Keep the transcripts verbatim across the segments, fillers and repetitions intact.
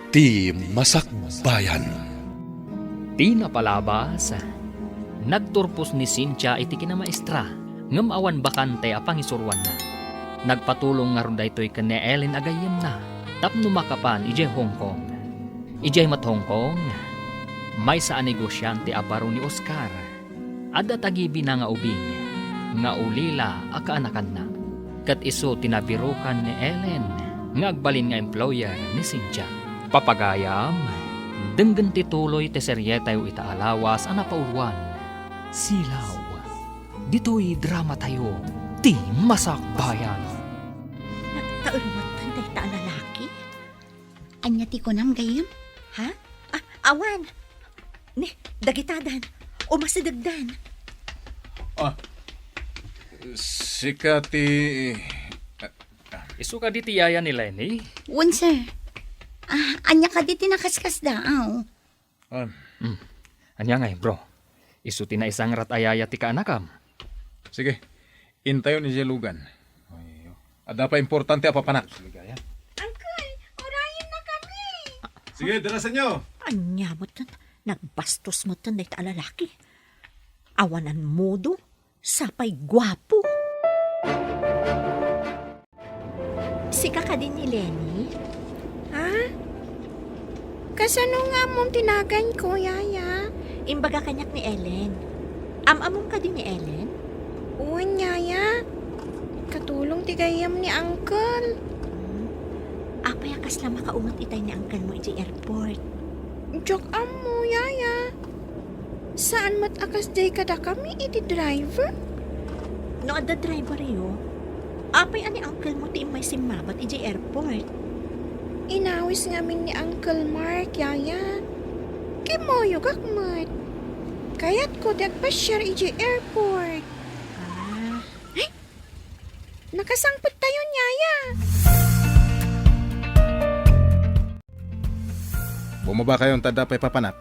Ti Masakbayan. Ti napalabas, nagturpos ni Cynthia iti kinamaestra, ngem awan bakante a pangisuroanna. Nagpatulong ngarud daytoy ken ni Ellen a gayyemna tapno makapan idiay Hong Kong. Idiay met Hong Kong, maysa a negosiante a baro ni Oscar. Adda tagibina nga ubing nga ulila a kaanakanna. Ket isu ti nabirukan ni Ellen nga agbalin nga employer ni Cynthia. Papagayam, denggen ti tuloy ti serietayo ita a lawas a napauluan, Silaw. Ditoy dramatayo, Ti Masakbayan. Nagtaelmetan dayta a lalaki? Ania ti kunam, gayyem? Ha? Ah, awan. Ni, dagitadan. Umasidegdan. Ah, sika ti... Isu kadi ti yaya ni Lenny? Wen, sir. Ah, ania kadi ti nakaskasdaaw? Ah. Hmm. Ania ngay, bro? Isu ti naisangrat a yaya ti kaanakam? Sige. Intayon idiay lugan. Adda pay importante a papanak. Uncle, urayenna kami. Sige, darasanyo. Ania metten, nagbastos metten dayta a lalaki. Awanan modo, sapay guapo. Sika kadi ni Lenny? Ha? Kasano nga ammom ti naganko, yaya? Imbaga kaniak ni Ellen. Am-ammom kadi ni Ellen? Wen, yaya. Katulong ti gayyem ni uncle. Hmm. Apay a kasla makaunget itay ni uncle mo idiay airport? Diak ammo, yaya. Saan met a kasdiay kadakami iti driver? No adda driveryo, apay a ni uncle mo ti immay simmabat idiay airport? Inawis ngamin ni Uncle Mark, yaya. Kimmuyogak met. Kayatko ti agpasiar idiay airport. Ah. Ay! Nakasangpettayon, yaya. Bumabakayon ta adda pay papanak.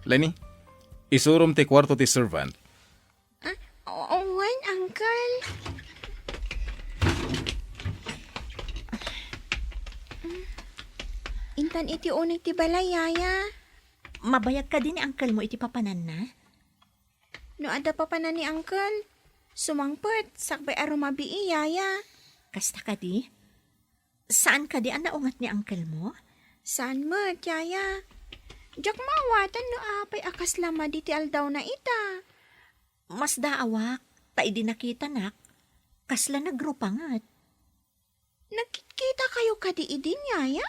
Lenny, isurom ti kuarto ti servant. Ah, o-, wen, uncle. Intan iti uneg ti balay, yaya. Mabayag kadi ni uncle mo iti papananna? No adda papanan ni uncle, sumangpet, sakbay a rumabii, yaya. Kasta kadi? Saan kadi a naunget ni uncle mo? Saan met, yaya. Diak maawatan no apay a kasla madi ti aldawna ita. Masdaawak, ta idi nakitanak, kasla nagrupanget. Nagkitkitakayo kadi idin, yaya?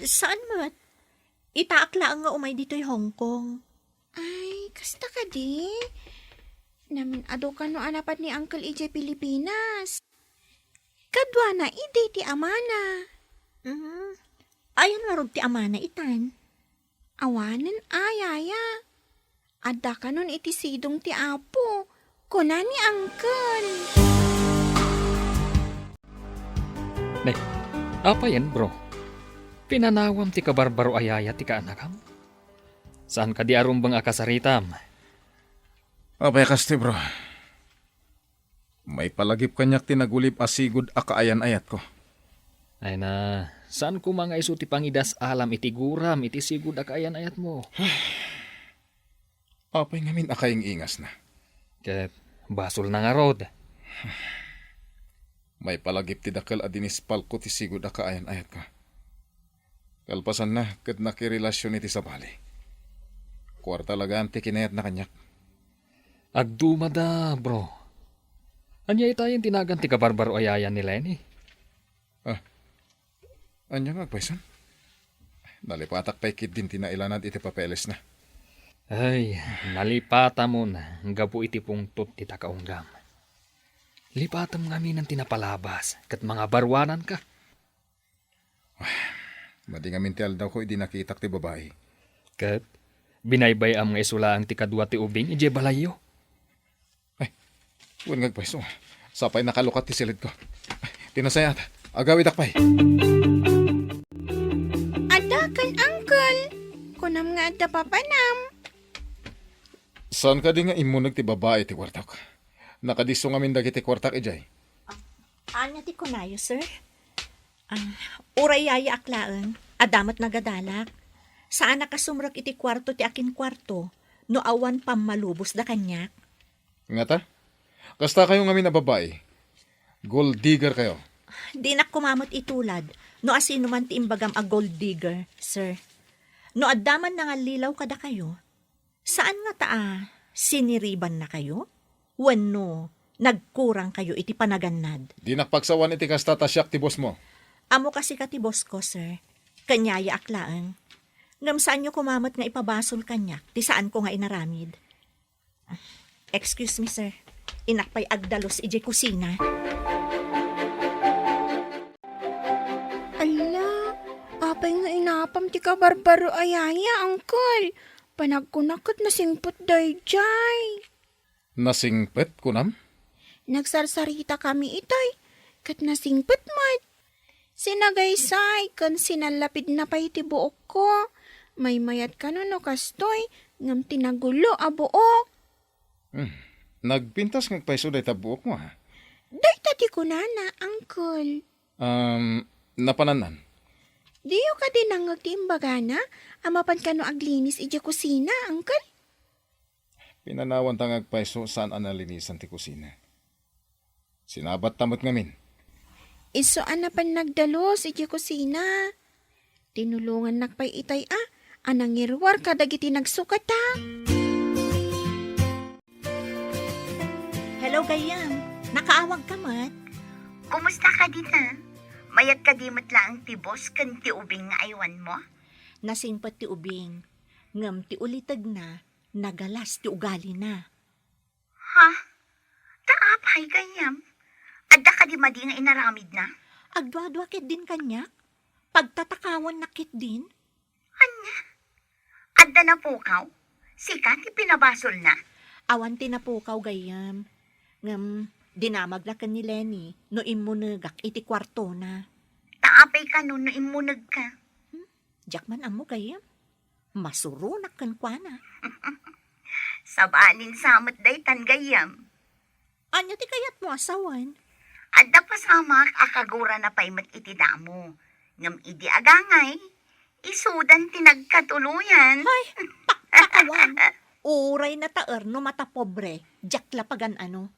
Saan met. Itaak laeng nga umay ditoy Hong Kong. Ay, kasta kadi? Namin-adu kano a napan ni uncle idiay Pilipinas. Kaduana idi ti amana. Mhm. Ayan ngarud ti amana itan? Awanen a, yaya. Adda kanon iti sidong ti Apo, kuna ni uncle. Ne, apayen, bro? Pinanawam ti kabarbaro a yaya ti kaanakam? Saan kadi a rumbeng a kasaritam? Apay a kasta, bro? Maipalagip kaniak ti nagulib a sigud a kaayan-ayatko. Ay na, saan koma nga isu ti pangidas-alam iti guram iti sigud a kaayan-ayatmo? Apay ngamin a kaing-ingasna? Ket basolna ngarud. Maipalagip ti dakkel a dinispalko ti sigud a kaayan-ayatko. Kalpasanna, ket nakirelasion iti sabali. Kuarta lagan ti kinayatna kaniak. Agdumada, bro. Ania itayen ti nagan ti kabarbaro a yaya ni Lenny? Ah, ania nga agpayson? Nalipatak pay ketdin ti nailanad iti papelesna. Ay, nalipatamon gapu iti pungtot ti takaunggam. Lipatem ngamin ti napalabas ket mangabaruananka. Madi ngamin ti aldawko idi nakitak ti babai. Ket binaybay-am nga isu laeng ti kadua ti ubing idiay balayyo. Ay, wen nga agpayso. Sapay nakalukat ti silidko. Ay, ti nasayaat. Agawidak pay. Adda ken, uncle. Kunam nga adda papanam. Saan kadi nga immuneg ti babai ti kuartak? Nakadisso ngamin dagiti kuartak idiay. Ania ti kunayo, sir? Ah, uray yayaak laeng. Adda met nagadalak. Saanak a sumrek iti kuarto ti akinkuarto no awan pammalubosda kaniak. Ngata? Kasta kayo ngamin a babai. Gold digger kayo. Dinak koma met itulad no asino man ti imbagam a gold digger, sir. No adda man nangallilaw kadakayo, saan ngata a siniribannakayo? Wenno nagkurangkayo iti panagannad? Dinak pagsawan iti kasta ta siak ti boss mo. Ammo ka sika ti boss ko, sir. Ken yayaak laeng. Ngem saanyo koma met nga ipabasol kaniak ti saanko nga inaramid. Excuse me, sir. Innak pay agdalus idiay kusina. Ala, apay nga inapam ti kabarbaro a yaya, uncle? Panagkunak ket nasingpet daydiay. Nasingpet, kunam? Nagsarsarita kami itoy, ket nasingpet met. Sinagaysay ken sinallapidna pay ti buokko. Maymayat kano no kastoy, ngem ti nagulo a buok. Hmm. Nagpintas nga agpayso dayta buokmo, ha? Dayta ti kunana, uncle. Um, napanannan? Diyo kadi nangngeg ti imbagana a mapan kano aglinis idiay kusina, uncle? Pinanawanta nga agpayso saan a nalinisan ti kusina. Sinabatta met ngamin. Isu a napan nagdalus idiay kusina. Tinulongannak pay itay a, a nangiruar kadagiti nagsukata. Hello, gayyem. Nakaawagka met? Kumusta ka dita? Mayat kadi met laeng ti boss ken ti ubing nga aywanmo? Nasingpet ti ubing, ngem ti ulitegna, nagalas ti ugalina. Ha? Ta apay, gayyem? Adda kadi madi nga inaramidna? Agduadua ketdin kaniak. Pagtatakawannak ketdin. Ania? Adda napukaw? Sika ti pinabasolna? Awan ti napukaw, gayyem. Ngem, dinamagna ken ni Lenny no immunegak iti kuartona. Ta apay kano no immunegka? Hmm? Diak man ammo, gayyem. Masuronak kenkuana. Sabalin sa met daytan, gayyem. Ania ti kayatmo a sawen? Adda pasamak a kagurana pay met iti damo. Ngem idi agangay, isudan ti nagkatuloyan. Ay, pakpakawan. Uray nataer no matapobre, diak la pagan-ano.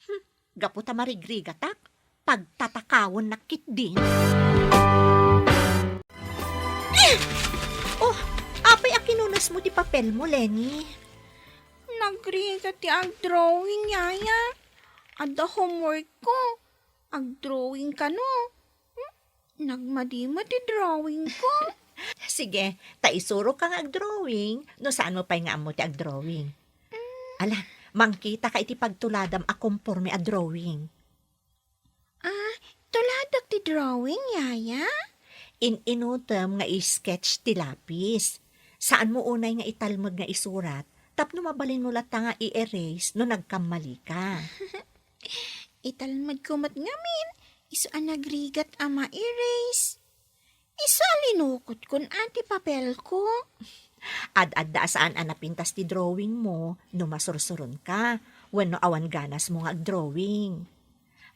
Hmm, gapu ta marigrigatak, pagtatakawannak ketdin. Eh! Oh, apay a kinunesmo ti papelmo, Lenny? Nagrigat ti agdrawing, yaya. Adda homework ko. Agdrawing kano. Hmm? Nagmadi met ti drawing ko. Sige, ta isuroka nga agdrawing, no saanmo pay nga ammo ti agdrawing. Mm. Ala, mangkitaka iti pagtuladam a komporme a drawing. Ah, tuladak ti drawing, yaya? In-inutem nga i-sketch ti lapis. Saanmo unay nga italmed nga isurat, tapno mabalinmo latta nga i-erase no nagkammalika. Italmedko met ngamin, isu a nagrigat a ma-erase. Isu a linukotkon a ti papelko. Ad-adda a saan a napintas ti drawingmo no masursuronka, wenno awan ganasmo nga agdrawing.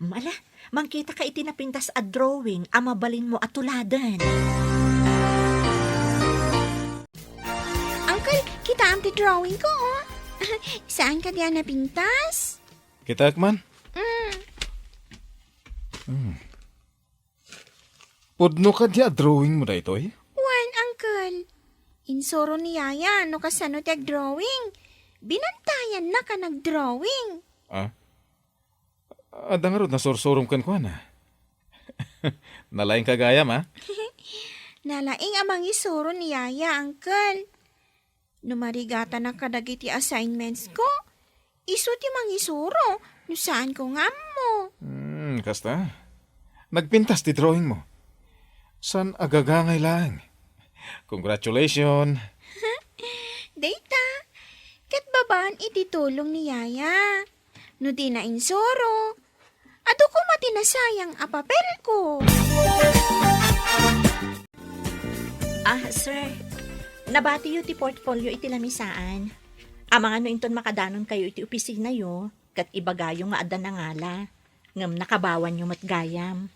Mm, ala, mangkitaka iti napintas a drawing a mabalinmo a tuladen. Uncle, kitaem ti drawingko, oh. Saan kadi a napintas? Kitaek man. Mm. Hmm. Pudno kadi a drawingmo daytoy? Wen, uncle. Insuro ni yaya no kasano ti agdrawing. Binantayannaka nagdrawing. Ah? Adda ngarud nasursurom kenkuana. Nalaingka gayam, a? Nalaing a mangisuro ni yaya, uncle. No marigatanak kadagiti assignmentsko, isu ti mangisuro no saanko nga ammo. Hmm, kasta. Nagpintas ti drawingmo. Saan a gagangay laeng. Congratulations. Dayta, ket babaen iti tulong ni yaya. No dina insuro, adu koma ti nasayang a papelko. Ah, sir, nabatiyo ti portfolio iti lamisaan. Amangan no inton makadanonkayo iti opisinayo, ket ibagayo nga adda nangala, ngem nakabawanyo met gayam.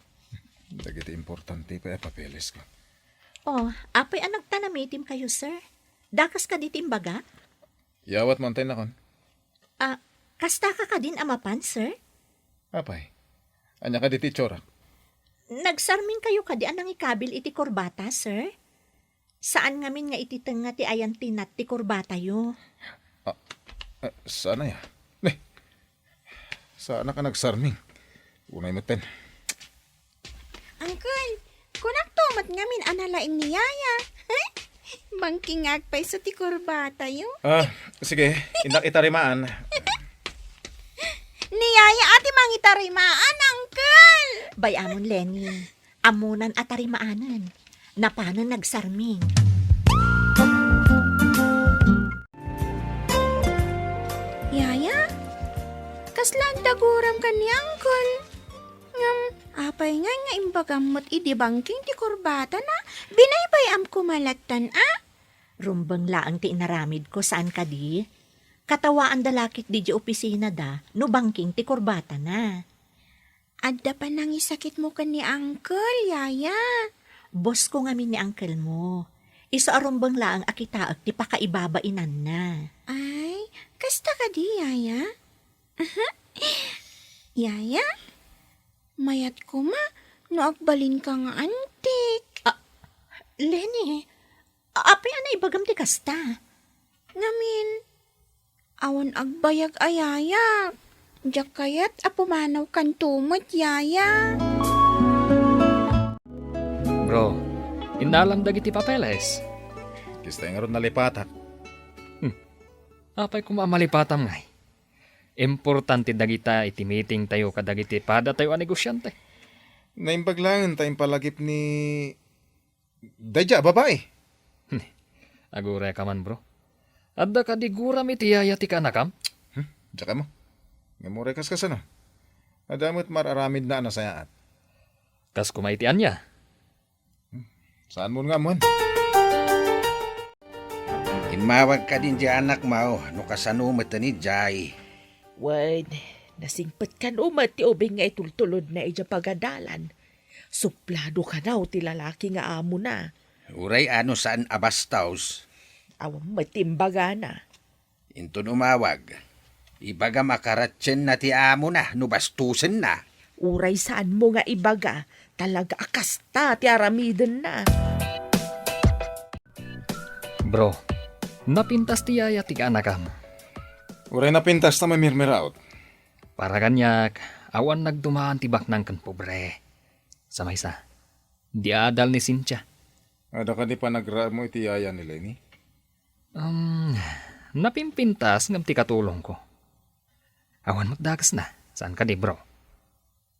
Dagiti importante pay a papelesko. Oh, apay a nagtanamitim kayo, sir? Dakas kadi ti imbaga? Yawat mo, antay nakon. Ah, kasta ka kadin a mapan, sir? Apay, ania kadi ti itsurak? Nagsarming kayo kadi a nangikabil iti kurbata, sir? Saan ngamin nga iti tengnga ti ayantinat ti kurbatayo. Ah, ah, saan aya? Ne, saan ka nagsarming? Unay metten. Uncle, kunakto met ngamin a nalaing ni Yaya. Bangking nga agpayso ti kurbatayo. Ah, sige, indak itarimaan. Ni Yaya a ti mangitarimaan, Uncle! Bay-amon, Lenny. Ammonan a tarimaanen. Napanen nagsarming. Yaya, kasla adda guram ken ni Uncle? Ngem, apay ngay nga imbagam met idi bangking ti kurbatana? Binaybay-am koma lattan a? Rumbeng laeng ti inaramidko, saan kadi? Katawaanda la ketdi diay opisinada no bangking ti kurbatana. Adda panangisakitmo ken ni Uncle, Yaya. Bossko ngamin ni Uncle mo. Isu a rumbeng laeng a kitaek ti pakaibabainanna. Ay, kasta kadi, Yaya? Yaya, mayat koma no agbalinka nga antik. Ah, Lenny, apay a naibagam ti kasta? Ngamin, awan agbayag a Yaya. Diak kayat a pumanawkanto met, Yaya. Bro, innalam dagiti papeles. Kasta ngarud nalipatak. Hmm. Apay koma a malipatam ngay? Importante dagita iti meeting tayo kadagiti padatayo a negosiante. Naimbag laeng ta impalagip ni daydiay a babai. Aguray ka man, bro. Adda kadi guram iti yaya ti kaanakam? Hmm? Diak ammo. Ngem uray kaskasano? Adda met mar-aramidna a nasayaat. Kas koma iti ania? Hmm. Saanmon nga ammoen? Immawag kadin diay anakmo no kasano met idiay. Wen, nasingpet kano met ti ubing nga itultulodna idiay pagadalan. Suplado kano ti lalaki nga amona. Uray a no saan a bastos. Awan met ti imbagana. Inton umawag, ibagam a karatienna ti amona no bastosenna. Uray saanmo nga ibaga, talaga a kasta ti aramidenna. Bro, napintas ti yaya ti kaanakam. Uray napintas ta mamirmiraot. Para kaniak, awan nagdumaan ti baknang ken pobre. Sa maysa, di adal ni Cynthia. Adda kadi panagraem mo iti yaya ni Lenny? Um, napimpintas ngem ti katulongko. Awan met dakesna, saan kadi, bro?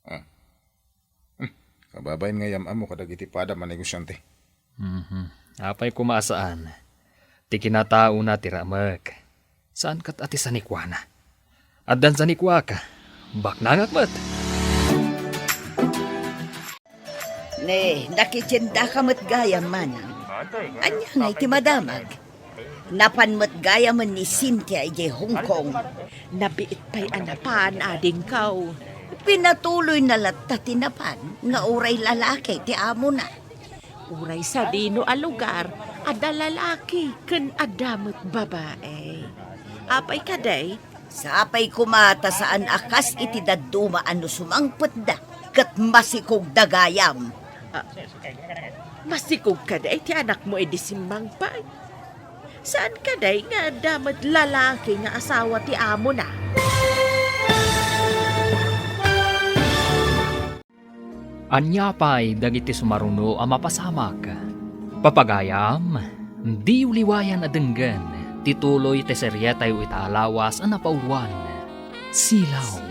Ah. Hmm. Kababain nga yam-ammo kadagiti pada manegosiante. Mhm. Apay koma a saan? Ti kinataona ti ramek. Saan ket a ti sanikuana. Addan sanikuak, baknangak met. Ne, nakitiendaka met gayam, manang. Ania ngay ti madamag? Napan met gayamen ni Cynthia idiay Hong Kong. Nabiit pay a napan, adingko. Pinatuloyna latta ti napan nga uray lalaki ti amona. Uray sadino a lugar, adda lalaki ken adda met babai. Apay kadi? Sapay koma ta saan a kas iti dadduma a no sumangpetda ket masikogda gayam. Ah, masikog kadi ti anakmo idi simmangpet? Saan kadi nga adda met lalaki nga asawa ti amona? Ania pay dagiti sumaruno a mapasamak? Papagayam, diyo liwayan a denggen ti tuloy ti serietayo ita a lawas a napauluan, Silaw.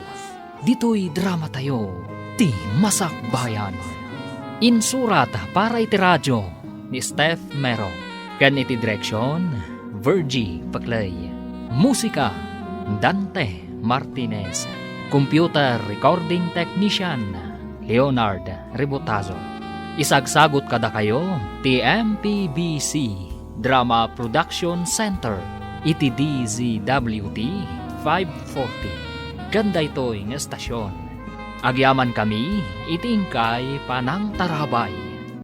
Ditoy dramatayo, ti Masakbayan. Insurat para iti radio ni Steph Mero, ken iti direksion, Virgie Paclay. Musika, Dante Martinez. Computer recording technician, Leonard Rebotazo. Isagsagut kadakayo ti M P B C Drama Production Center iti D Z W T five forty. Ken daytoy nga estasion, agyamankami iti inkay panangtarabay.